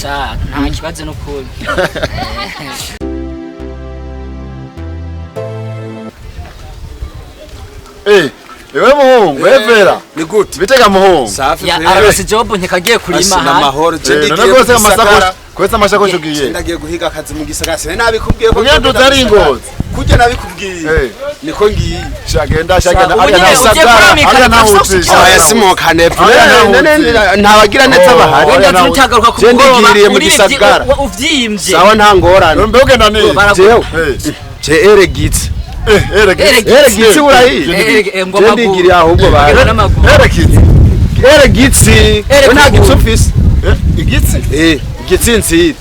Sha, nta kibazo n'ukuri. Eh, ewe muhungu, evera. Ni gute? Bitega muhungu. Safi. Ya, kweli. ararose job ntikagiye kurima Asi ha. n'amahoro. Je Eh, ndigiye none rwose mu gisagara. amasakoshi, kwese amashakoshi ugiye. Ndagiye guhiga akazi mu gisagara. Sine nabikubwiye ko Kugira nzogenda nduze ari mu gisagara. ingozi. Kurya nabikubwiye. Eh. Niko ngiye. Shagenda shagenda Ubu ariya nyene nawe ugiye kuramika ariya nawe kabisa ucisha. Oya simukane. Oya, nawe Ntabagira neza bahari. Wenda Oya, nawe- utagaruka ku Je mugoroba ndigiriye mu urivyi- gisagara. uvyimbye. Sawa nta ngorane. Mbe ugenda ni. Baragu- Jewe. Eh, Je eregitse. eh, eregitse. Eregitse. Eregitse urayi. Eh, ngo Je amaguru. ndigiriye ahubwo Bagenda bari. n'amaguru. Eregitse. Eregitse. Ere We nta kuguru. gitsi ufise. Eh, igitsi. Eh, igitsintsiri.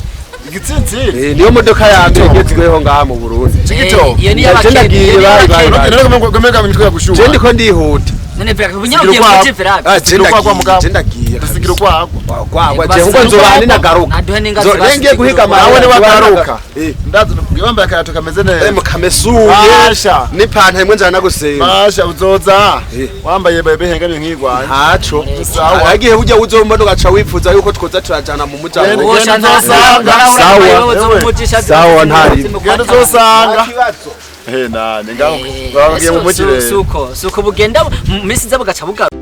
Igitsintsiri. Eh, niyo modoka ya mbere igezweho ngaha mu Burundi. Chigito. Eh, iyo ni Je y'abakene. ndagiye, Iyo ni bye, y'abakene. bye, bye. None ngo gomega imitwe yagushuha. Je ndiko ndihuta. None vera Sigira ubunyabwiye ukwabo. muri vera. Ah, je Sigira ukwagwa ndagiye. mugabo. Je ndagiye. Dusigira ukwagwa. Kwagwa Eh, je ubwo basi nzobana ukwagwa. ninagaruka. Naduhe n'ingazi Nzo- basi Ngiye guhiga tugira amahera. Nawe niwagaruka. Eh. Ndazi wambaye akarato kameze neza. Mukamesuye Basha. n'ipantaro imwe njana gusenga. Basha uzoza. Eh. Wambaye bebe hengamiye nkigwaye. Ntaco. Sawa. Agiye ujya uzombona ugaca wifuza yuko twoza turajana mu mujyango. Genda, Uwo genda shana- uzosanga. Sawa. Sawa. Sawa, ntari. Genda uzosanga. Eh, nani ngaho. Bagiye mu muji rero. Suko, suko bugenda mu minsi iza bugaca bugaruka.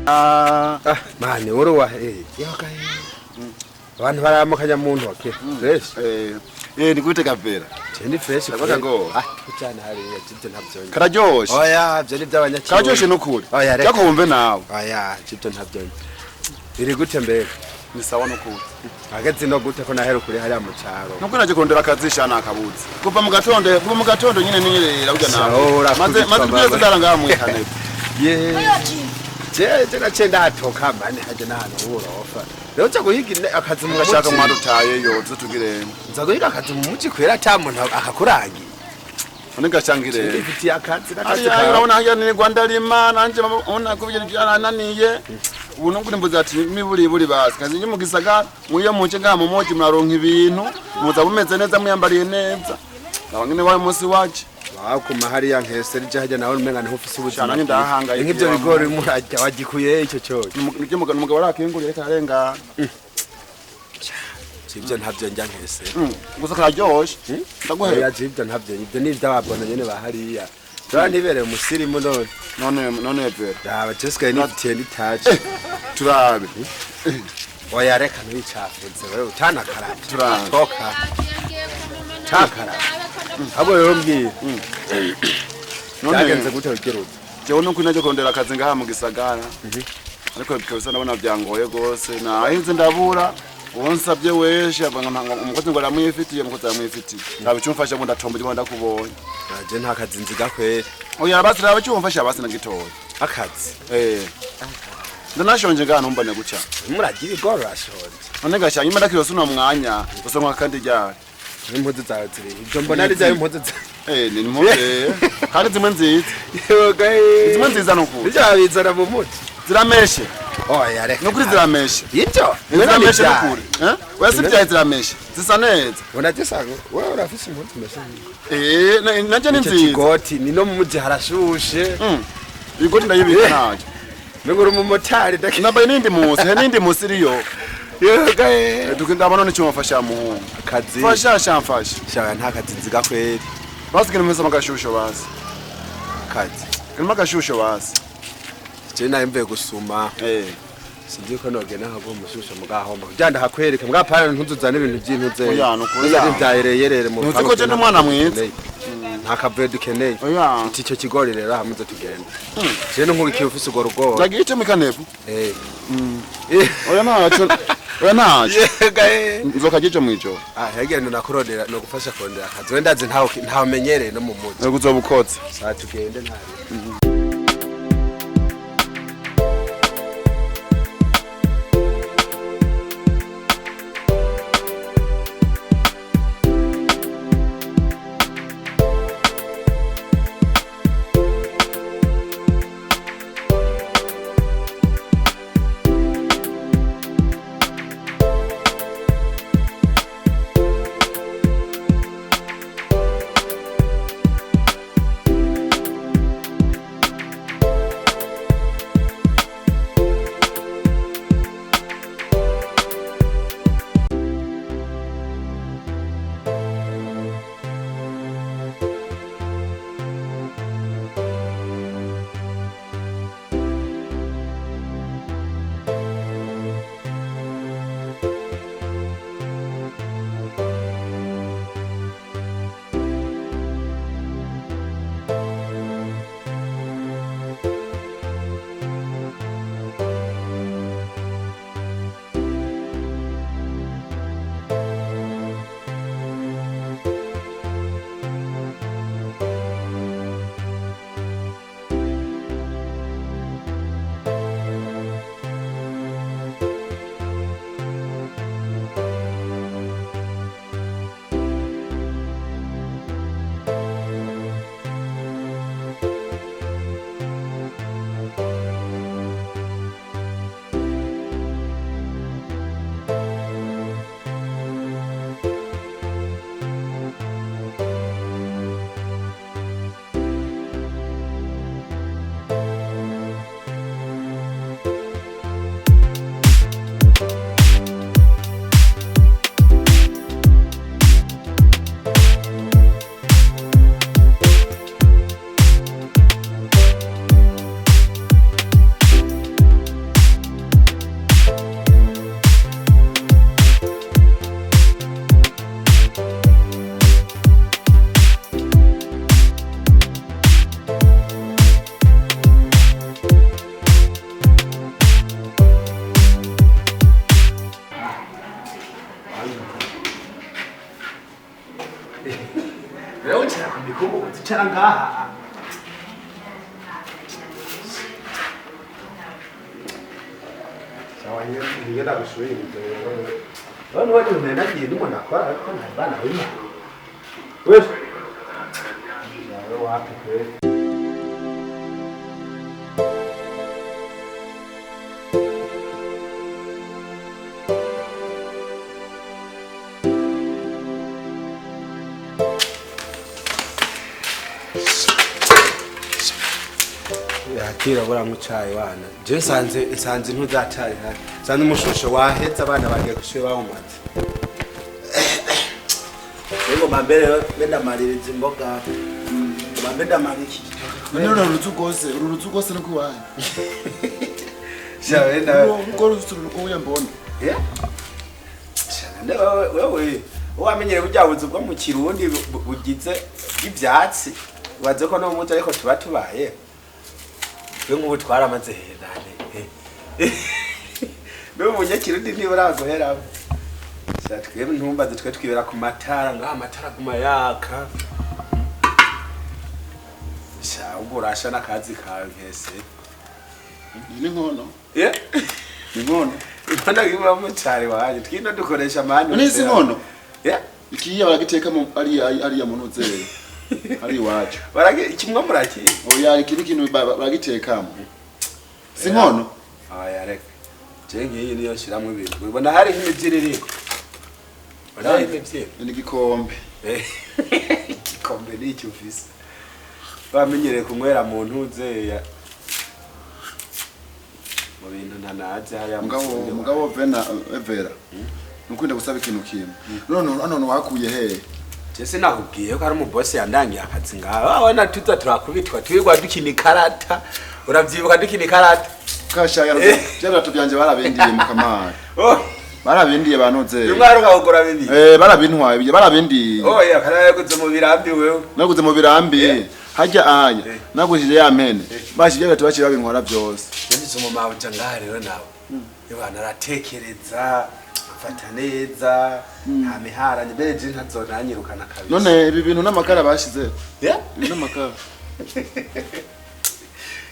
Ah, mani uruwa eh. Yoka. Abantu baramukanya mu ntoke. Fresh. Eh, eh, ni gute gavera. Je ni fresh. Ndavuga ngo. Ah, kucyana hariya jibyo ntabyonye. Kararyoshe. Oya, byo ni by'abanyakirundi. Kararyoshe nukuri. Oya, reka. Jakumve nawe. Oya, jibyo ntabyonye. Biri gute mbega? Ni sawa nukuri. Ageze no gute ko nahera kuri hariya mu cyaro. Nuko naje kurondera akazi shana akabuze. Kuva mu gatondo, kuva mu gatondo nyine ninyerera urya nawe. Sawa, urakubitwa Maze maze baba. byose ndaranga mwikane. Ye. Je je naciye ndahatoka mani haje n'ahantu h'uburofa. Rero nza guhiga akazi mu Mugashaka muji. mwadutaye yo tuzotugire. Nza guhiga akazi mu muji kwera ata muntu akakurangiye. None gashangire. Ndifitiye akazi n'akazi Ariya kawe. urabona hajya ni Rwanda rima nanje ubona ko ibyo byarananiye. Ubu nubwo nimbuze ati miburi buri basi kazi nyi mu gisagara muyo muce ngaha mu muji muraronka ibintu muza mumeze neza muyambariye neza. Aba ngene wa munsi waje. Wakuma hariya nkeseri je hajya nawe umenga niho ufise ubuzima. Shana, ndahangayika. Nk'ivyo bigori murarya wagikuye icyo cyoyo. Nibyo umugabo arakinguriye reka arengana. Sivyo ntavyo njya nkeseri. Gusa kararyoshe. Ndaguhera. Oya jibyo ntavyo ibyo ni iby'ababona nyene bahariya. Tura ntibereye umusirimu none. None none vera. Yaba jesigaye nifitiye n'itaci. Turabe. Oya reka ntiwicafuze wewe utanakarabye. Turabe. Toka. Takarabye. Abo rero mbwira. None Byagenze gute ugira uti? jewe nuko naje kurondera akazi ngaha mu gisagara. Ariko kabisa ndabona byangoye gose. Nahinze ndabura. Unsabye weshe avuga ngo umukozi ngo aramwifitiye umukozi aramwifitiye. Raba icyo umfasha ngo ndatomba ibyo ndakubonye. Je nta kazi nziga kwera. Oya basi raba icyo umfasha basi na gitoya. Akazi. Eh. Ndanashonje ngaha ntumbone guca. Murarya ibigori urashonje. None gashya nyuma ndakirose uno mwanya usonwa kandi ryari. Impuzu zawe ziri. Ibyo mbona ari zawe impuzu zawe. Eh ni impuzu. Kandi zimwe nziza. Yoga eh. Zimwe nziza nukuri. Ibyo babizana mu muji. Zirameshe. Oya reka. Nukuri zirameshe. Ibyo. Zirameshe nukuri. Eh? Oya si byaye zirameshe. Zisa neza. Unagisanga wewe urafise impuzu mese. Eh nanje ni Icyo nziza. kigoti ni no mu muji harashushe. Igoti ndayibika naje. Mengo uri umumotari ndaki. Nambaye n'indi musi, he n'indi musi iriyo. Yoga eh. Dukunda abona n'icyo mfasha muhungu. Akazi. Fasha shamfasha. Shawa nta kazi nziga kweri. Basi kina mesa magashusho basi. Akazi. Kina magashusho basi. Je naye mvuye gusuma. Eh. Sinzi ko nogenda nkaguha umushusho mugahomba. Kugira ndahakwereke mbwa pana ntuzuzane ibintu by'intuze. Oya, nukuri. Ntuze byayereyerere mu Ntuzi ko je ndi umwana mwiza. Nta kavuyo dukeneye. Oya. Iti icyo kigori rero hamwe uze tugende. Je nkubikiye ufise urwo rugori. Ndagiye icyo mikanefu. Eh. Oya ntaco. Oya ntacyo. Yega eh. Nzoka jejo mwijoro. Ah, yagenda nakurondera no gufasha kurondera akazi. Wenda nzi ntaho ntaho menyereye no mu muji. Yego uzobukotse. Saa tugende ntari. Rero wicara ku mikubu, uzicara ngaha. Sawa nyine ndagushuye ibyo. None wari unagiye ndimo nakora ariko nta bana wima. Wewe. Yawe wapi kweli? Yakira bura mucayi wana. Je nsanze ntuzacayi hano. Nsanze umushusho wahetse abana bagiye gushuye bawumaze. Yego mambere benda maririza imboga. Mambere ndamarira iki gitoki. None uru rutsu rwose, uru rutsu rwose no kuwanyu. Sha wenda Urwo rutsu uya mbona. Yeah. Sha wewe wamenyere burya buzu bwo mu Kirundi bugize ivyatsi. Waze ko no mu muco ariko tuba tubaye. Twe nk'ubu twaramaze henane. N'ubu munyakirundi ntiburagohera. Sha twebwe ntumbaze twe twibera ku matara ngaha amatara guma yaka. Sha ubwo urasha n'akazi kawe nkese. Ni nkono. Yeah. Ni nkono. Inkono iba mu cyari wanje. Twino dukoresha amani. Ni si nkono. Yeah. Ikiya baragiteka mu ari mu ntuzere. Ari iwacu. Baragi kimwe muraki. Oya ikindi kintu baragitekamo. Si nkono. Oya reka. Je nkiyi niyo shiramwe ibintu. Ubona hari nk'imivyiri iriko. Ubona hari imivyiri. Ni igikombe. Igikombe ni icyo ufise. Bamenyereye kunywera mu ntuze ya mu bintu ntanazi hariya mugabo Vena Evera. Nukunda gusaba ikintu kimwe. None wakuye he? Jese nakubwiye ko ari umubosi yandangiye akazi ngaha. Wabona tuza turakubitwa twirwa dukina ikarata. Uravyibuka dukina ikarata. Kasha yarato byanje barabindiye mu kamara. Oh, barabindiye banoze. Umwari ukagura bibi. Barabintwaye, barabindiye. Oh, yeah, kana yaguze mu birambi wewe. Naguze mu birambi. Hajya aya. Nagujije ya mpene. Bashije batu baciye babintwara byose. Yanditse mu mabuja ngaha rero nawe. Ibana aratekereza. Amfata neza, nta miharanye mbere, je ntazonanyirukana kabisa. None ibi bintu n'amakara bashize? Yeah? Ibi n'amakara.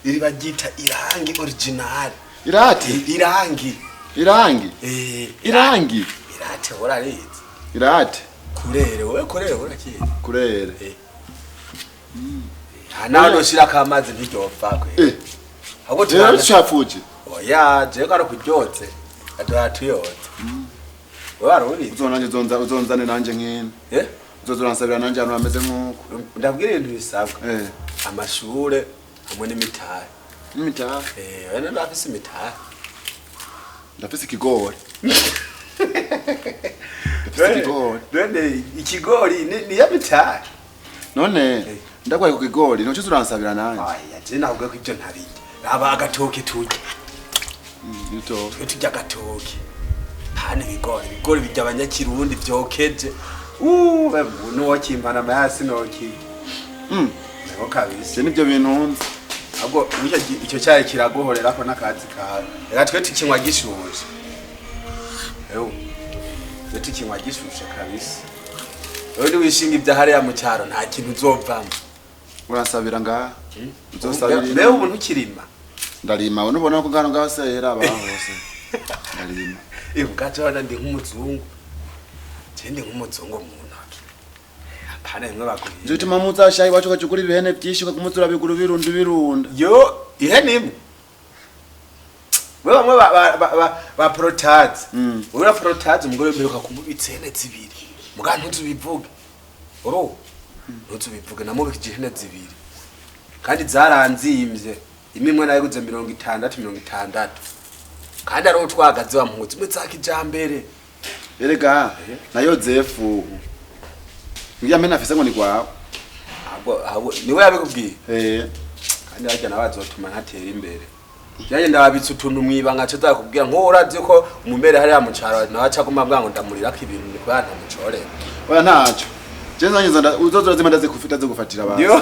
Iri baryita irangi original. Irati? Irangi. Irangi? Eh. Irangi. Irate urarizi? Irate. Kurere, wowe kurere urakizi? Kurere. Eh. Nta naho noshirako amazi ntiryopfa kwe. Eh. Ahubwo Rero tubanza. bicafuje. Oya, jewe ko ari ukuryotse, aduha tuyotse. Wewe wari ubizi? Uzonanje uzonza uzonzane nanje nkene. Eh? Uzoza uransabira nanje ahantu hameze nk'uko. Ndabwira ibintu bisabwa. Eh. Amashure hamwe n'imitahe. N'imitahe. Eh, wewe ndafise imitahe. Ndafise ikigori. Ndafise ikigori. None ikigori niyo mitahe? None ndagwaye ku kigori, ntuce uransabira nanje. Oya, je navuga ko ibyo ntabirya. Raba agatoke turya. Nito. Twe turya agatoke. Pana ibigori, ibigori birya abanyakirundi vyokeje. Nuwokimpana amahasi noki. Niko kabisa. Je nivyo bintu nzi. Ahubwo icyo cyayi kiraguhorerako n'akazi kawe. Reka twe tukinywa gishushe. Ewe. Twe tukinywa gishushe kabisa. Wewe niwishinga ibya hariya mu cyaro nta kintu uzovamo. Uransabira ngaha. Uzosabira. Mbega ubu ntukirima? Ndarima, we nubona ko ngano ngaho sehera abaho hose. Ndarima. Ubwacu urabona ndi nk'umuzungu. Je ndi nk'umuzungu mu ntoki. Apana bimwe baguhiye. Nje utuma muzashayi iwacu ukajya ibihene byinshi ukaguma urabigura ubirunda ubirunda. Yo, ihene imwe. We bamwe ba protaze. Ura protaze umugore mperuka kumubitsa ihene zibiri. Muga ntuzubivuge. Oro. Ntuzubivuge, namubikije ihene zibiri. Kandi zaranzimvye. Imwe imwe nayiguze 60 60. Kandi ari utwagaze wa mpuzu imwe za kijambere. Erega na Yozefu. Ngiya mena afise ngo ni kwawe. Ahubwo niwe yabikubwiye. Eh. Kandi harya nawe azotuma ntatera imbere. Nanjye ndababitse utuntu mwibanga nco nzakubwira, nko urazi ko umumere hariya mu caro nawe aca aguma ambwira ngo ndamurirako ibintu ni kubera ntamucorera. Oya ntacyo. Je nzanye uzoza urazima ndazikufita zigufatira abantu. Yo,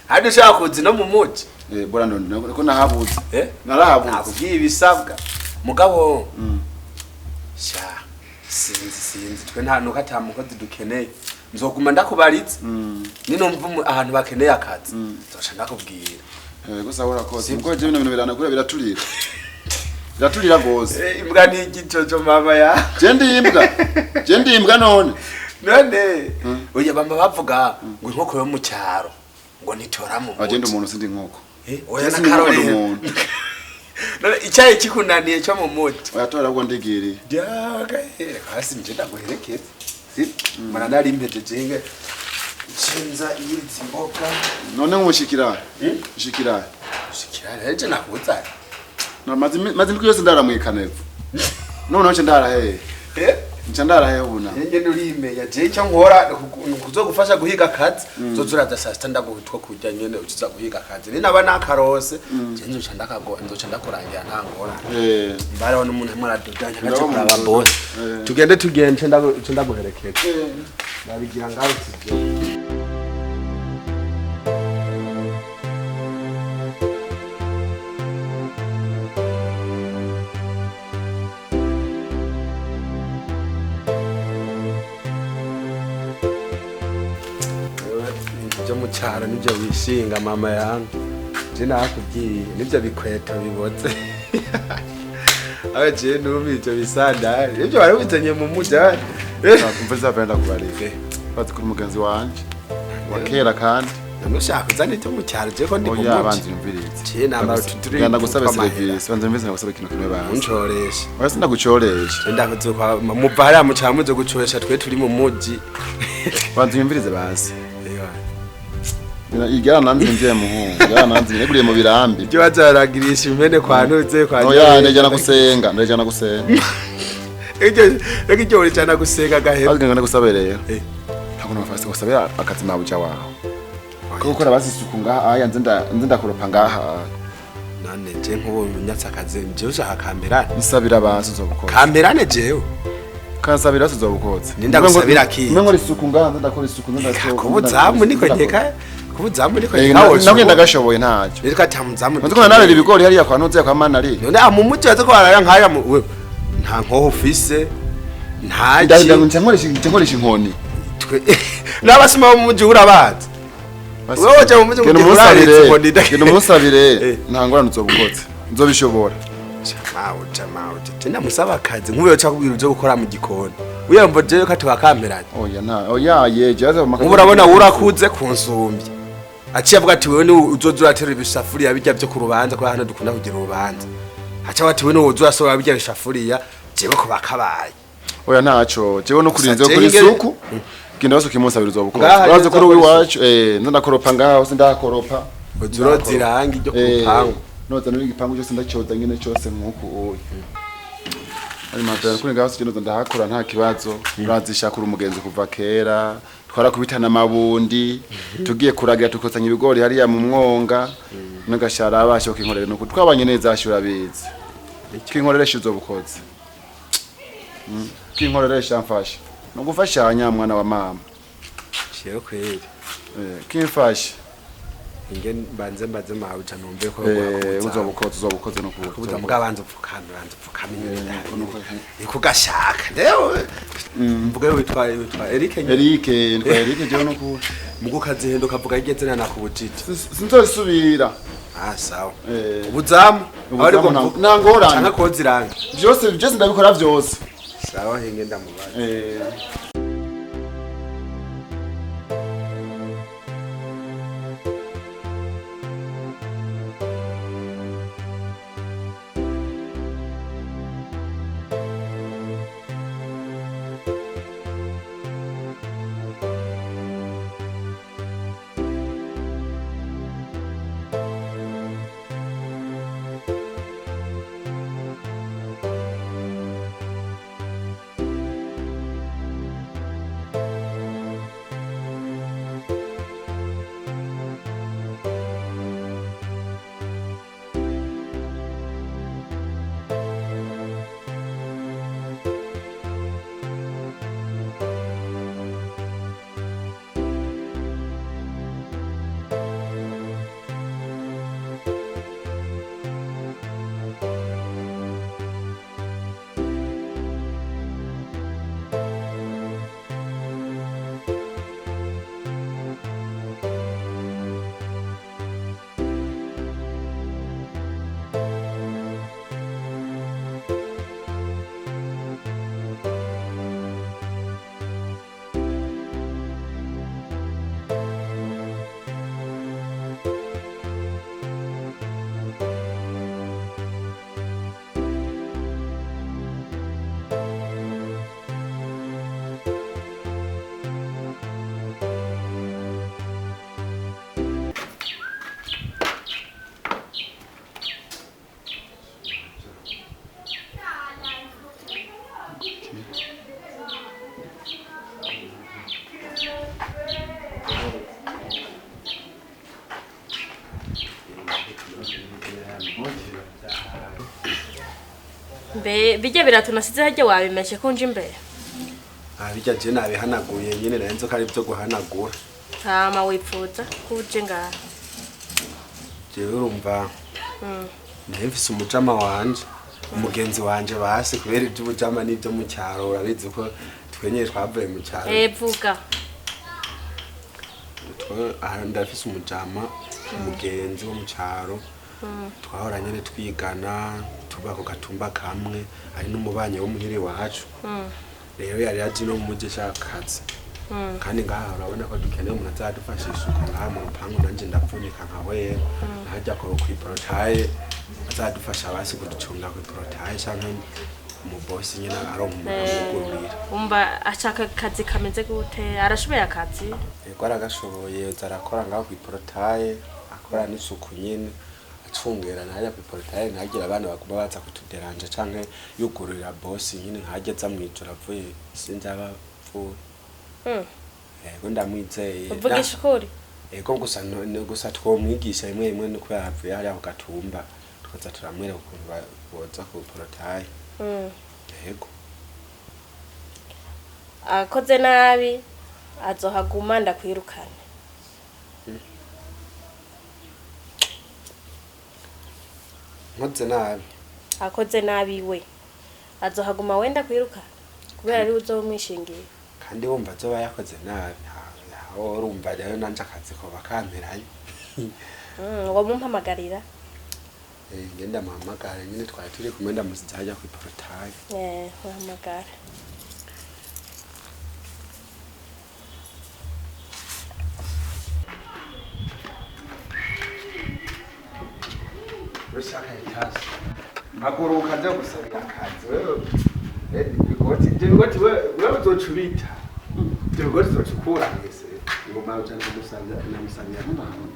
hadi ushaka kuza no mu muji. Eh, bora ndo ko nahabuze. Eh? Narahabuze. Nakubwiye ibisabwa. Mugabo sha sinzi twe nta nuko ata mukozi dukeneye. Nzoguma ndakubaritse. Ninumva ahantu bakeneye akazi nzoca ndakubwira. Eh, gusa urakoze. Ubwo je bino bintu biranakura biraturira. Biraturira gose. Eh, imbwa ni igijojo mama ya. Je ndi imbwa. Je ndi imbwa none. None oya, bamba bavuga ngo inkoko yo mu cyaro ngo ntitora mu Agenda muji. umuntu sindi inkoko. Eh, oya Je sindi inkoko, ndi n'akarorero. umuntu. None icyayi kikunaniye cyo mu muji? Oya tora ahubwo ndigiriye. Ryagahere hasi nje ndaguherekeza. Si mbona nari impejeje nge nshinza izi mboga. None nkushikira. Nshikira. Shikira rero je nakuzanye. Na mazi mazi ndiko yose ndaramwikanevu. None nce ndara hehe? Eh? Nce ndara hehe ubuna? Nge nurimenya je icyo nkora kuzogufasha guhiga akazi. Nzozuraza saa sita ndaguha utwo kurya nyene ukiza guhiga akazi. Ni naba nakarose je nzoca ndakago nzoca ndakurangira nta ngorane. Eh. Mbaraho n'umuntu arimo aradodanya ngace Ndabona kuraba umuntu. boss. Eh. Tugende nce ndaguherekeza. Babigira ngarutse ibyo. Wewe, ibintu byo mu cyaro nibyo wishinga mama yangu. Je nakubwiye nibyo bikweto bibotse. Abe je numi ibyo bisandari ibyo bari bizanye mu muji. Umva zavenda kubareka. Bazi kuri mugenzi wanje. Wa kera kandi. None ushaka uzane ibyo mu cyaro je ko ndi mu Oya muji? banzi yumvirize. Je nambara utudiri Genda gusabe tw'amahera. service, banzi yumvirize ndagusabe ikintu kimwe banzi. Uncoreshe. Oya sindagucoresha. Je ndavuze kwa muva hariya mu cyaro muze gucoresha twe turi mu muji. Banzi yumvirize basi. Ewa. Igara nanzinze muhungu, igara nanzinze neguriye mu birambi. Ibyo bazaragirisha impene kwa ntuze kwa Oya Nyabenda. ndejana gusenga, ndejana gusenga. Ibyo reka ibyo urijana gusenga gahera. Bazi ngana gusabe rero. Eh. Ntabwo nabafase gusabira akazi mabuja wawe. Ko gukora basi isuku ngaha aya nze ndakoropa ngaha. None je nk'ubu nyatsa akazi je ushaka kamerane? Nsabira basi uzobukotse. Kamerane jewe? Kansabira basi uzobukotse. Ninda gusabira ki? Mbe nkora isuku ngaha, nze ndakora isuku nze ndakora. Kubuzamu niko nkeka, kubuzamu niko Eh, nkeka. nabwo ndagashoboye ntacyo. Reka atamuzamu. Nzi ko narera ibigori hariya kwa ntuze kwa manari. None mu muji baza ko barara nkaya mu we nta nkoho ufise. Ntaki. Nkoresha inkoni. N'abasuma bo mu muji urabazi. Wowe uja mu muji Genda ngo uraritse umusabire. inkoni. Genda umusabire. Nta ngorane uzobukotse. Nzobishobora. Mawuja mawuja. Tena musaba akazi nk'uyo cakubwira uje gukora mu gikoni. Wiyumva jewe ko atubakameranye. Oya nta oya ye jaza. Nk'ubu urabona urakuze kunsumbya. Aciye avuga ati wewe ni uzoza uratera ibisafuriya bijya byo ku rubanza, kubera hano dukunda kugira urubanza. Aca avuga ati wewe ni uzoza urasohora bijya bisafuriya jewe ko bakabaye. Oya ntaco. Jewe no kurinze Gusa kuri jewe isuku. Genda basuka imusabire uzobukotse. Ngaha Uraza kuri nza uwiwacu ndakoropa ngaho sindakoropa. Uza uroza irangi ryo ku rupangu. Noza n'uri igipangu cyose ndacyoza nyine cyose nk'uku uyu. Ari mavera kuri ngaho sinoza ndahakora nta kibazo. Urazishakura umugenzi kuva kera. Twarakubitana amabundi. Tugiye kuragira tukosanya ibigori hariya mu mwonga. N'agashara abasha kinkorera nuko twabanye neza ashura bizi. Kinkoreresha uzobukoze. Kinkoreresha mfasha. Nugufashanya mwana wa mama. Jewe kweri. Kimfasha. Inge mbanze mbaze mawuja numve ko Uzobukoze uzobukoze nuko. kubuza mbwa banza upfukame banza upfukame nyine niko gashaka ndewe mvuga witwa Eric nyine. Eric ndwa Eric jewe nuko. Mugo kazihendo kavuga igeze na nakubujije. Sinzosubira. Ah sawa. Ubuzamu Ubuzamu nta ngorane. Canke koza irangi. Byose byose ndabikora byose. Sawa hinge ndamubaza. Mbe bijya biratunasize hajya wabimeshe ko nje imbere. Ah bijya je nabihanaguye nyine narenze ko ari byo guhanagura. Hama wipfuza kuje ngaha. Jewe urumva. Nahimfise umujama wanje. Umugenzi wanje basi kubera iby'ubujama n'ibyo mu cyaro urabizi ko twenyeye twavuye mu cyaro. Vuga. Ndafise umujama umugenzi wo mu cyaro. Twahora nyene twigana tuba ku gatumba kamwe ari n'umubanyi wo muhiri wacu. Rero yari yaje no mu mujyi ashaka akazi. Kandi ngaha urabona ko dukeneye umuntu azadufasha isuku ngaha mu rupangu nanje ndapfunika nka wera. Nahajya ko kwiporotaye azadufasha basi kuducunga kwiporotaye canke mu boss nyine aronka umuntu amugururira. Umva ashaka akazi kameze gute? Arashoboye akazi? Yego aragashoboye arakora ngaho kwiporotaye akora n'isuku nyine. Acungera ntajya kwiporotaye ntagira abana baguma baza kutuderanja canke yugururira boss nyine nkageza mwijoro avuye sinzi abapfuye. Yego ndamwizeye. Uvugisha ukuri? Yego gusa gusa twomwigisha imwe imwe nuko yavuye hariya ku gatumba tukaza turamwereka ukuntu boza ku porotaye. Yego. Akoze nabi azohaguma ndakwirukana. Nkoze nabi. Akoze nabi we azohaguma wenda kwirukana. Kubera ari uzoba umwishingiye. Kandi wumva azoba yakoze nabi, aho urumva rero nanje akazi koba kamperayo. Ngo mumpamagarira. Ngenda muhamagare nyine, twari turi kumwe, ndamusize hajya kuri portail. Muhamagara. Ushaka itasi, haguruka nje gusabira akazi. Wewe bigoti, ibyo bigoti wewe uzoca ubita, ibyo bigoti uzoca ukura mwese ngoma uja ndamusabira, ndamusabira n'abantu.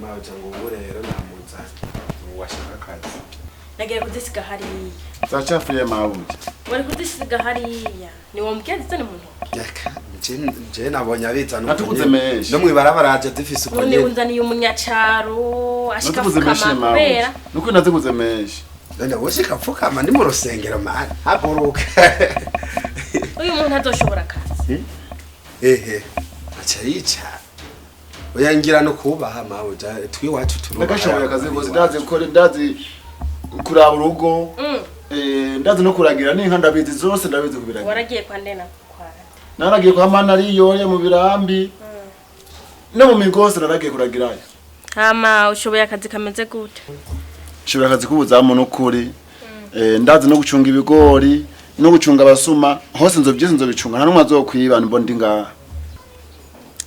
Mabuja ngo ubu rero namuzanye ubu washaka akazi. Nagiye kuzisiga hariya. Zacafuye, mabuja. Wari kuzisiga hariya. Ni wombwiye zizane mu ntoki? Reka, je nabonye abizana uko Natuguze nyene. menshi. No mwibarabara aje zifise uko None nyene. unzaniye umunyacaro ashika Naziguze menshi, afukama mabuja. kubera. Nukuri naziguze menshi. None woshika pfukama ndi mu rusengero mani, haguruka. Uyu muntu azoshobora akazi? Ehe, aca yicara. Oya, ngira no kubaha, mabuja, twiwacu turubaha. Ndagashoboye akazi rwose, ndazi gukora, ndazi kuraba urugo. Ndazi no kuragira n'inka, ndabizi zose, ndabizi kubiragira. Waragiye kwa ndena kwa nde? Naragiye kwa mana ariyoye mu birambi no mu migose, naragiye kuragirayo. Hama ushoboye akazi kameze gute? Nshobora akazi k'ubuzamu n'ukuri. Ndazi no gucunga ibigori no gucunga abasuma hose, nzo byose nzobicunga, nta n'umwe azokwiba mbo ndi ngaha.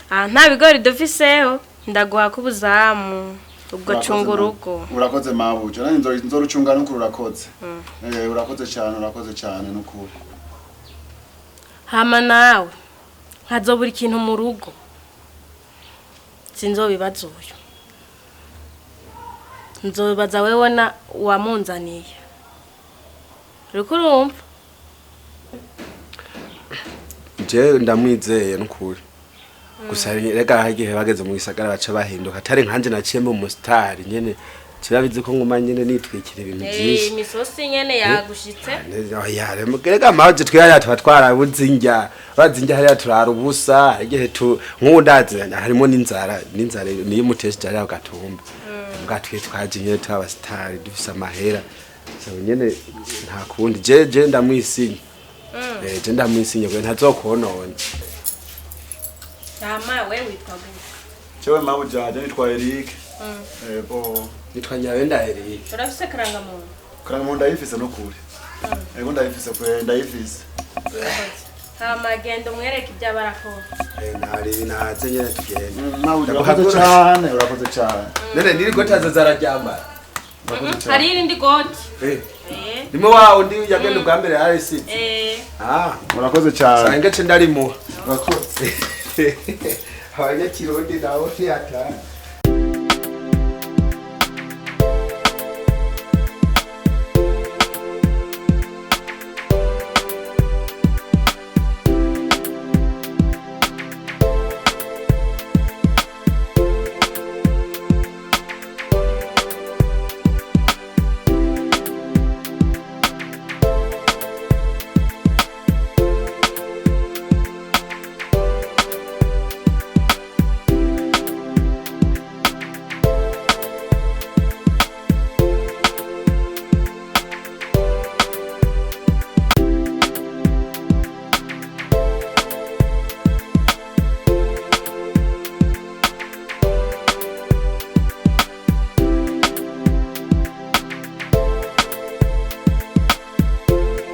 Ah, nta bigori dufiseho, ndaguha kubuzamu ubwo cunga urugo. Urakoze, mabuja, nanjye nzorucunga n'ukuri, urakoze. Urakoze cyane, urakoze cyane n'ukuri. Hama nawe nkazobura ikintu mu rugo, sinzobibaza uyu, nzobibaza wewe na wamunzaniye. Uriko urumva? Je ndamwizeye n'ukuri, gusa rega hari igihe bageze mu gisagara baca bahinduka, atari nkanje naciye mu musitari nyene, kirabizi ko nguma nyene nitwikira ibintu byinshi. Imisosi nyene yagushitse. Oya, rega maje twihariya tuba twarabuze indya, bazi indya hariya turara ubusa. Hari igihe tu nk'ubu ndazi harimo n'inzara, n'inzara niyo umutesheje hariya ugatumba mbwa. Twe twaje nyene turi abasitari dufise amahera, so nyene nta kundi, je ndamwisinye. Je ndamwisinye kwe ntazokonona. Hama we witwa gute? Jewe, mabuja, je nitwa Eric. Ego. Nitwa Nyabenda Eric. Urafise karangamuntu? Karangamuntu ndayifise n'ukuri. Ego, ndayifise kwe, ndayifise. Hama genda umwereke ibyo aba arakora. Ntari naze nyene tugenda. Mabuja, urakoze cyane, urakoze cyane. None niri gotazo zararyambara? Urakoze cyane. Hari irindi goti. Nimwe wa undi yagenda ubwa mbere yarisize. Ah. Urakoze cyane. Sange ce ndarimuha. Urakoze. Abanyakirundi nabo ntiyataha.